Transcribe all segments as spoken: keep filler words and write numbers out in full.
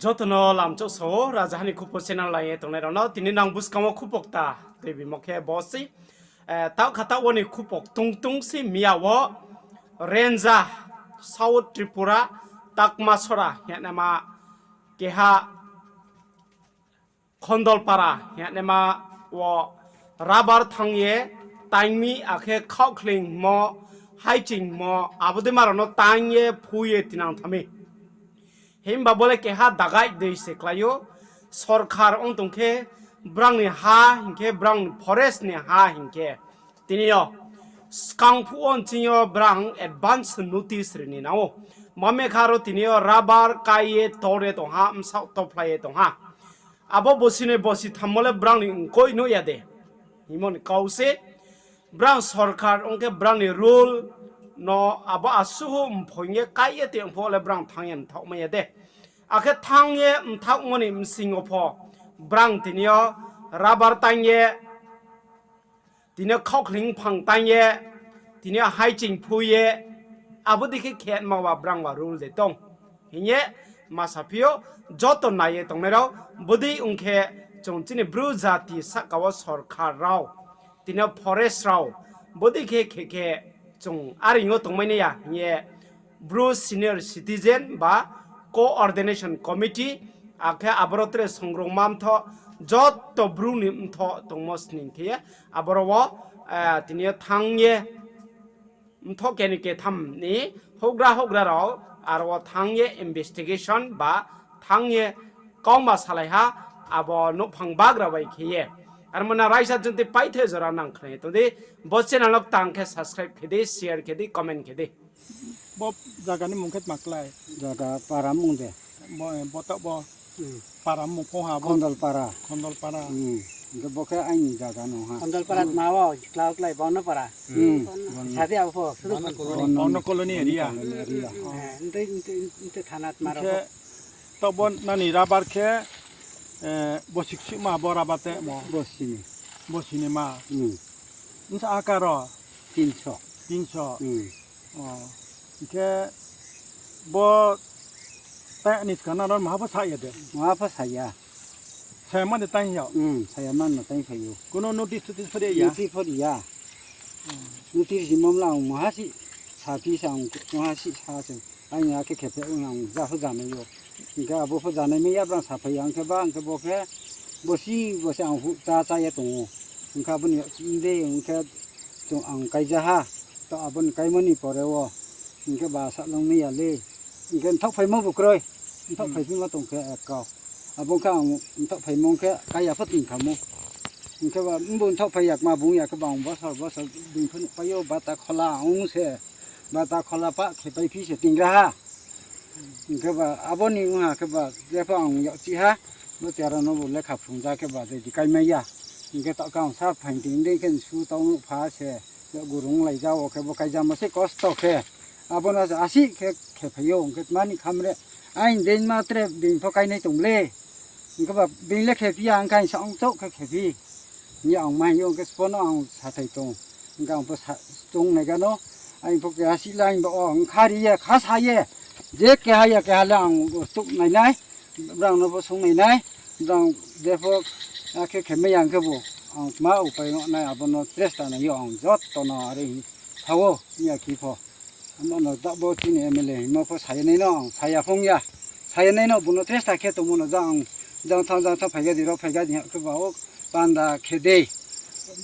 Joto no lamchouh sao, Rajaha ni Khupo channel lai ye tongnai rao no tini nang buskang wo khupo kta tuibimo khe bo sei. Eh, taoh kha taoh wo ni khupo tungtung se miya wo Renja, South Tripura, Takmasora hingnaima keha Khondolpara hingnaima wo rubber thanng ye taing mi, akhe khaohkhling mo, haiching mo, abo dei ma rao no taing ye phu ye tinang tha mi. Himba bo le keha dagai dei se klái ou. Sorkar ong tong khe, brang ni ha hing khe, brang ni forest ni ha hing khe, tini yo skang phuh wo nching yo brang advance notice ri ni nang ou. Ma me kha aro tini yo rubber kái ye tor ye tong ha, bsaoh tophlai ye tong ha. Abo bosi noi bosi thammo le brang ni mkoih nuh ya de? Hingmo ni kau se, brang sorkar ong khe brang ni rule no abo asuh mphoi ye kái ye tong phuh le brang thanng ye mthaohmai ya de? Akhe thanng ye mthaohmo ni bsing yo pho brang tini yo rubber taing ye, tini yo khaohkhling phang taing ye, tini yo haiching phu ye, abo dei khe khe ma ba brang ba rule de tong hing ye ma saphi ou. Joto nai ye tongnai rao, bodei ong khe chung chini Bru jati sahka wo sorkar rao, tini yo forest rao, bodei khe khe khe chung areing yo tongmai nai ya hing ye Bru Senior Citizen ba Coordination Committee, akhe aboro tre songrungma mthoh, joto Bru ni mthoh tongmo sning khe ye, aboro wo, eh, tini yo thanng ye, mthoh keni ketham ni houhgra houhgra rao aro wo thanng ye investigation ba thanng ye kauma salai ha, abo nouhphang bagra bai khe ye. Aro mo na raisa jung tei paithe jora nang khnai tong di, bo channel no tang khe subscribe khe di, share khe di, comment khe di. Bo zaga ni mung khe tma klái? Zaga para mung de. Bo, eh, bo taoh bo para mung pho ha bo? Khondolpara. Khondolpara. Hmm. Hingkhe bo khe aini zaga no ha. Khondolpara tma wo, klau klái Bono para. Hmm. Sadi abo pho, Bono colony area. Bono colony area. Eh, nte, nte, nte thana tma rao. Hingkhe taoh bo nani rubber khe, eh, bosi ksihma bo rubber tangmo? Bosi ni. Bosi ni ma. Hmm. Bsa akar ro? Tinso. Tinso. Hmm. O. Hingkhe bo tang ni skang nang ro maha pho sa ya de? Maha pho sa ya. Sa ya man de tang ya? Hmm, sa ya man no tang phai ou. Kuno notice totice pho ri ya? Notice pho ri ya. Hmm. Notice ri mom la ang maha si sa phi sa ang maha si sa se. Aini akhe khe phe ang ja pho janai ou. Hingkhe abo pho janai mai ya brang sa phai ya hingkhe ba hingkhe bo khe bosi bosi ang hu cha cha ye tong ou. Hingkhe abo ni yak chih de hingkhe chung ang kaija ha. Taoh abo ni kaimo ni pore wo hingkhe ba sa long mai ya le. Hingkhe mthaoh phaimo bu kroi. Mthaoh phai phimo tong khe ek kau. Abo khe ang mthaoh phaimo khe kaiya pho ting khamo. Hingkhe ba mbu mthaoh phai ya kma bung ya khe ba ang bosor bosor bini pho nuhpai ou bata khola ong se. Bata khola pah khe paiphi se tingra ha. Hingkhe ba abo ni ong ha khe ba jepho ang yakchih ha. Bo chara no bo lekha phrungja khe ba jodi kaimai ya. Hingkhe taoh khe ang sa phaing ting dei khe nsu tau nuh pha se. Gurung laija wo khe bo kaijamo se kosto khe. Abo no se asih khe khe phai ou hingkhe tma ni khamre. Aini dei ma tre bini pho kainai tong le. Hingkhe ba bini le khe phi ya hingkhe ang sa ong chouh khe khe phi. Hing ye ang ma hing ou hingkhe sbo no ang sathai tong. Hingkhe ang pho sa-, chung nai gano. Aini pho keha sih le aini ba o ang kha ri ye kha sa ye. Je keha ya keha le ang chouh nai nai. Brang no pho sung nai nai. Brang jepho akhe khe mai ya hingkhe bo ang tma upai no nai abo no chesta nai ou ang joto no are hing tha ou hing ya khe pho. Amo no taoh bo chini M L A hingmo pho sa ye nai no ang sa ya phung ya. Sa ye nai no bung no chesta khe tongmo no jang, jang thang jang thang phai ga di ro phai ga di ha khe ba o panda khe dei.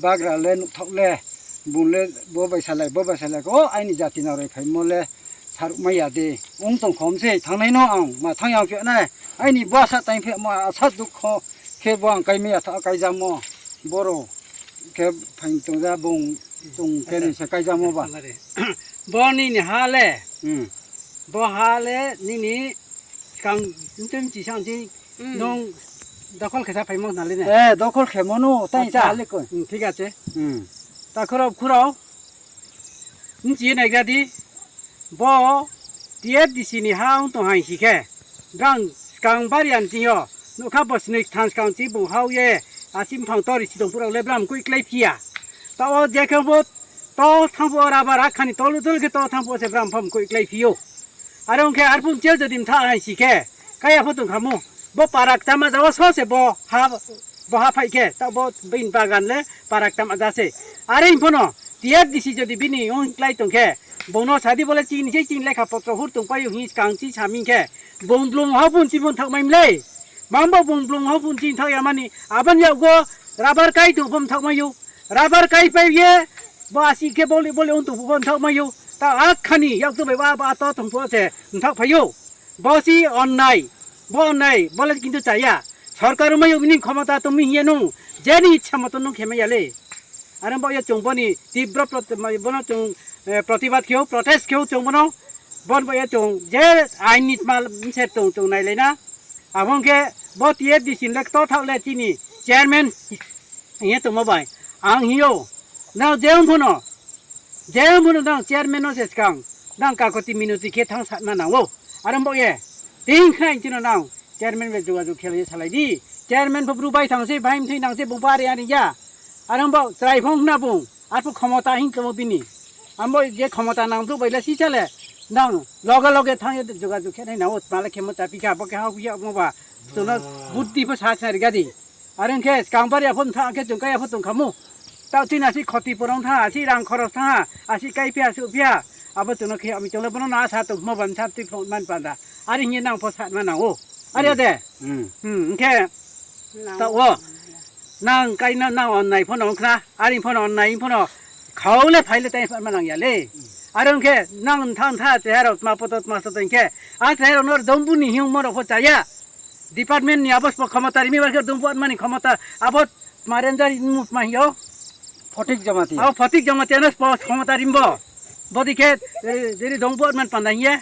Bagra le nuhthaoh le. Bung le bo bai salai, bo bai salai khe, o aini jati no roi phaimo le saruh mai ya de. Ong tong khom se, thangnai no ang, ma thanng yang phi nai. Aini bo asa tang phi mo, asa dukho khe bo ang kai mai ya tha, kaijamo. Boro khe phaing tong ja bung chung khe ni se kaijamo ba. Bo nini ha le, Hmm. bo ha le nini skang nchum chi sang chi nung dokhol khe sa phaimo na le ne? Eh, dokhol khemo no, tang Acha. sa le ko. Hmm, thik ache. Hmm. Ta khurao, khurao. Nchi ye naigra di. Bo T F D C ni ha ong tong haing si khe. Brang skang bari an ching yo. Nukha bo snoi kthang skang chi bung hao ye. Asi mphang tori si tong pura le bram kui klái phi ya. Ta o je khe bo to thang bo rubber akhani tolu tolu khe to thang bo se bram pham kui klái phi ou. Are ong khe arphuh chel jodi mtha haing si khe. Kaya pho tong kha mo. Bo para kchama ja wo so se bo ha, bo ha phai khe, taoh bo bini bagan le para kchama ja se. Are hing pho no, T F D C jodi bini ong klái tong khe, bung no sa di bo le chini se chini lekha potro hur tong pai ou hing skang chi sa mi khe, bung blung ha pho chini pho thaoh mai mlei. Mang bo bung blung ha pho chini thaoh ya mani, abo ni yag wo rubber kai tong pho thaoh mai ou. Rubber kai pai ye, bo asi khe boli boli ong tong pho thaoh mai ou. Taoh akha ni yak tu bai ba, ba to tong pho se thaoh phai ou. Bo si onnai, bo onnai, bo le kintu chaya. Sorkar mai ou bini khomota tong mi hing ye nung, je ni ichha moto nung khe mai ya le. Are bo ye chung bo ni tibro prot-, bo no chung, eh, protibad khe ou, protest khe ou chung bo no. Bo no bo ye chung je ain ni tma mse tong chung nailai na. Abo ong khe bo T F D C ni le kto thaoh le chini chairman hing ye tongmo bai. Ang hing ou, nang je ong pho no, je ong pho no nang chairman no se skang, nang kakoti minoti khe thanng satma nang ou. Are bo ye, ting khnai chini nang chairman bai jogajog khe lai ye salai di. Chairman pho bru bai thanng se, bai mthoi nang se, bung pho are are ya. Are bo chrai phung khna bung, arphuh khomota hing tongmo bini. Abo je khomota nang bru bai le sisa le, nang loge loge thanng ye jogajog khe nai nang ou, tma le khemo chaphi kha, bo khe ha huya mo ba, chung no buddhi pho sa khna ri ga di. Are ong khe skang bari ya pho mtha khe chung kai ya pho tong kha mo. Taoh chini asi khoti purong thanng, asi rang khoros thanng, asi kai phi ya, suh phi ya. Abo chung no khe ami chung le bo no na sa tong mo ban sa tui pho man panda. Are hing ye nang pho satma nang ou. Are ya de? Hmm, ong khe taoh wo. Nang kai na, nang onnai pho no ong khna, are pho no onnai pho no khau le phai le tai pho ma nang ya le. Are ong khe nang mtha mtha cheha rao tma poto tma poto ong khe, a cheha rao no dongbu ni hingmo rao pho chaya. Department ni abo sbo khomota ri mi bar khe dongbu atma ni khomota, abo tma ranger mu tma hing yo. Photik Jamatia. Abo Photik Jamatia no sbo khomota ri bo. Bodi khe, eh, jeri dongbu atma ni panda hing ye.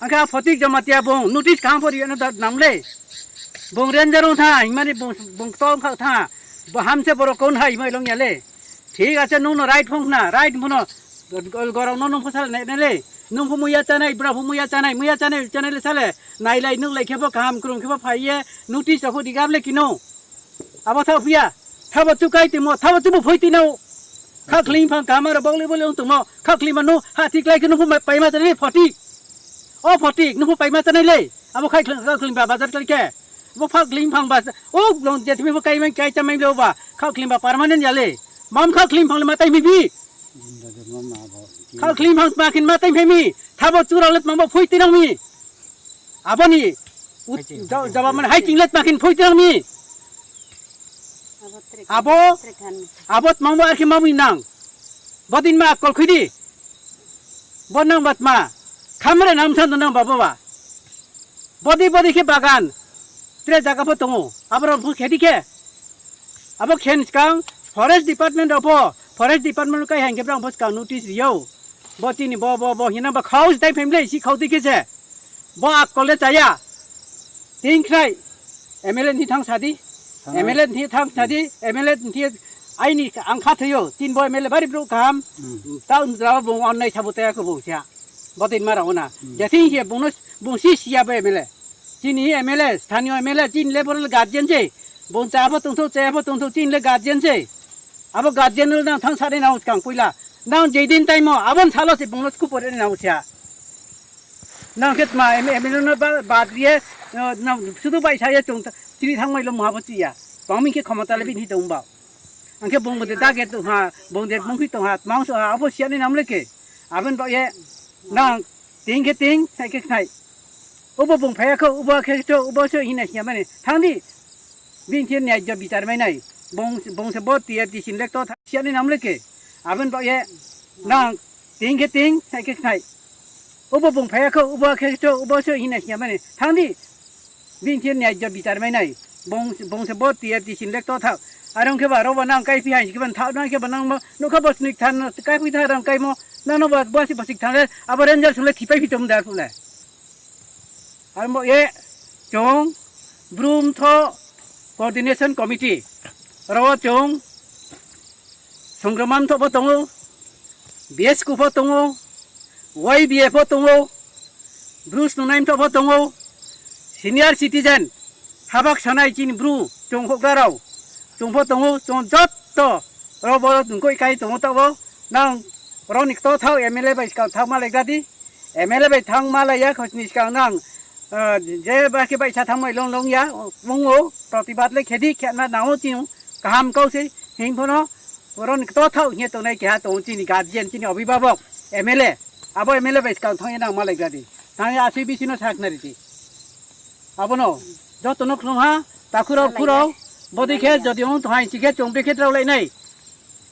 Ang khe a Photik Jamatia bung notice kaham pho ri ya no da nang le. Bung ranger ong tha, himani bung, bung kto ong kha tha. Bo hamse borok kon hai mai long ya le. Thik ache, nung no right phung khna, right pho no, gol gorok no nung pho sale nai, nai le. Nung pho muiya chánai, bura pho muiya chánai, muiya chánai, chánai le sale. Nailai nuklai khe pho kaham krum khe pho phai ye, notice rao pho rigam le kino. Abo thaoh phi ya, thabo chukai tongmo, thabo chubo phoi tino. Khakhling phang kaham aro bokle bokle ong tongmo, khakhling ma nung, ha thiklai khe nung pho paima chánai le Photik. O Photik, nung pho paima chánai le. Abo khai khling, khakhling ba bazar klái khe. Bo khakhling phang ba, o long je thimi pho kai mai, kai cha mai le ba, khakhling ba permanent ya le. Mam khakhling phang le ma tai mi bi. Khakhling phang ma khin ma tai phai mi. Thabo churao le tma bo phoi tinang mi. Abo ni, u-, jawab mane hai ching le tma khin phoi tinang mi. Abo, abo tma bo ar khe ma mi nang. Bodin ma akol khui di. Bo nang ba tma. Khamre nam san nang ba bo ba. Bodi bodi khe bagan. Tre jaga pho tong ou. Abo rao pho khe di khe. Abo khen skang forest department rao pho. Forest department kai haing khe brang pho skang notice ri ou. Bo chini bo, bo, bo hina ba khau stai family si khau di khe se. Bo akol le chaya. Ting khnai. M L A ni thang sa di. M L A ni thang sa di. M L A ni aini ang kha thoi ou. Tin bo M L A bari brouh kaham. Tao nrao bung onnai sabo taya khe bung siya. Bodin ma rao na. Je thing se bung no, bung si siya bo M L A. Chini M L A, sthaniyo M L A, chini le boro le guardian se. Bung cha pho tongthou, cha pho tongthou, chini le guardian se. Abo guardian no nang thang sa nai nang skang poila. Nang je din time o, abo ni salo se bung no sku pore nai nang siya. Nang khe tma M L A no ba-, bad ri ye, eh, nang sudu bai sa ye chung ta-, chini thang mai lo mungha bo chi ya. Tong mi khe khomota le bini tong ba. Ang khe bung bo de target tong ha, bung de mungphi tong ha, tma ong so ha, abo siya ni nam le khe. Abo ni baoh ye, nang ting khe ting, khnai khe khnai. Ubo bung phai ya kho, ubo khe kho, ubo se hing nai siya mani. Thang di, bini khe nyaijo bichar mai nai. Bung, bung se bo T F D C ni le kto tha-, siya ni nam le khe. Abo ni baoh ye, nang ting khe ting, khnai khe khnai. Ubo bung phai ya kho, ubo khe kho, ubo se hing nai siya mani. Thang di, bini khe nyaijo bichar mai nai. Bung, bung se bo T F D C ni le kto tha-, are ong khe ba, ro ba nang kaiphi hai khe ba tha-, nang khe ba nang mo, nukha bo snik than, kaiphi tha rang kaimo, nang no ba, bo si bo sik than le, abo ranger sung le thipai phi tom da phu le. Aro bo ye, chung, Bru Mthoh Coordination Committee, ro wo chung, Songrama Mthoh pho tong ou, B S K pho tong ou, Y B A pho tong ou, Bru Snungnai Mthoh pho tong ou, senior citizen, habak sanai chini Bru, chung houhgra rao, chung pho tong ou, chung joto, ro bo nung koi kai tong ou taoh wo, nang, ro ni kto thaoh M L A bai skang thaoh malai gra di, M L A bai thanng malai ya, khosni skang nang, Ah, je ba khe baihsa thanngmai long long ya, ong ou, protibad le khe di, khe na nang ou chini kaham kau se, hing pho no, boro ni kto thaoh hing ye tongnai keha tong ou chini guardian, chini obhibhabok, M L A. Abo M L A bai skang thanng ye nang malai gra di. Thanng ye asoi bisi no sakhnari di. Abo no, joto no khlum ha, takhu rao, khu rao, bodei khe jodi ong tong hai si khe chung brekhe draolai nai.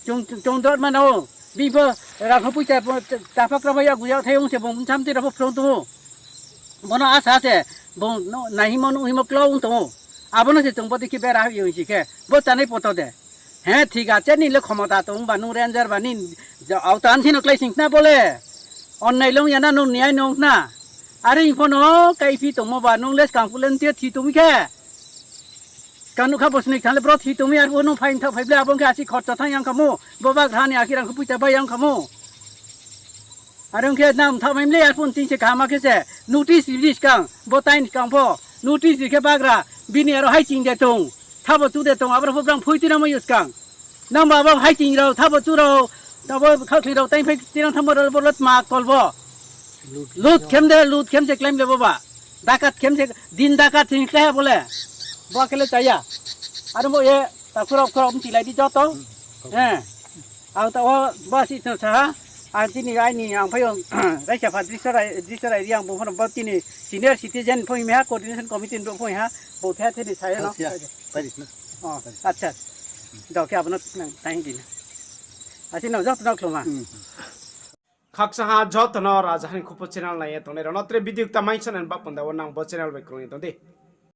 Chung, chung dot mano, bipho rang kho poicha, chapakra bai yagu yagthai ong se bung bsam tui rao pho phrung tong ou. Bono asa se, bung no, naihingmo nuhhingmo klau ong tong ou. Abo no se chung bodei khe bera hoih ye ong si khe, bo chanai poto de. He, thik ache, nini le khomota tong ba, nung ranger ba, nini je auto ansi no klái sing khna bo le. Onnai long ya na, nung niyai nung khna. Are hing pho no, kaiphi tongmo ba, nung le skang phuh le nti yo thi tong mi khe. Skang nuh kha bo sni kthang le bro thi tong mi, arphuh nung phai mthaoh phai ble, abo ong khe asi khorcha thanng yang khamo, bo bagraha ni akhe rang kho poicha bai yang khamo. Are ong khe nang mthaoh mai mle, arphuh nching se kaham khe se, notice ri di skang, bo tain skang pho, notice ri khe bagra, bini aro haiching de tong, thabo chu de tong, abo rao pho brang phui tuinang mai yo skang. Nang ba abo haiching rao, thabo chu rao, abo khaohkhling rao, tain phai tuinang thanngmo rao, bo le tma kol bo. Lut khem de, lut khem se claim le bo ba. Dakat khem se, din dakat se claim bo le. Bo khe le cha ya. Aro bo ye, takhu rao, khu rao mchilai di joto. He. Ang taoh wo bo si thang sa ha. Ang chini aini ang phai yo, raisa pha Drisha Rai, Drisha Rai Reang bung pho no bo chini senior citizen pho hing mi ha, coordination committee ni brouh pho hing ha, bung the the ni sa ye no. Acha. Dao khe abo no nang tang di na. Asi no joto no khlum ha. Khakchang ha joto no Rajaha ni Khupo channel nai ye tongnai rao no tre video kta mai channel ba panda wo nang bo channel bai krung ye tong di.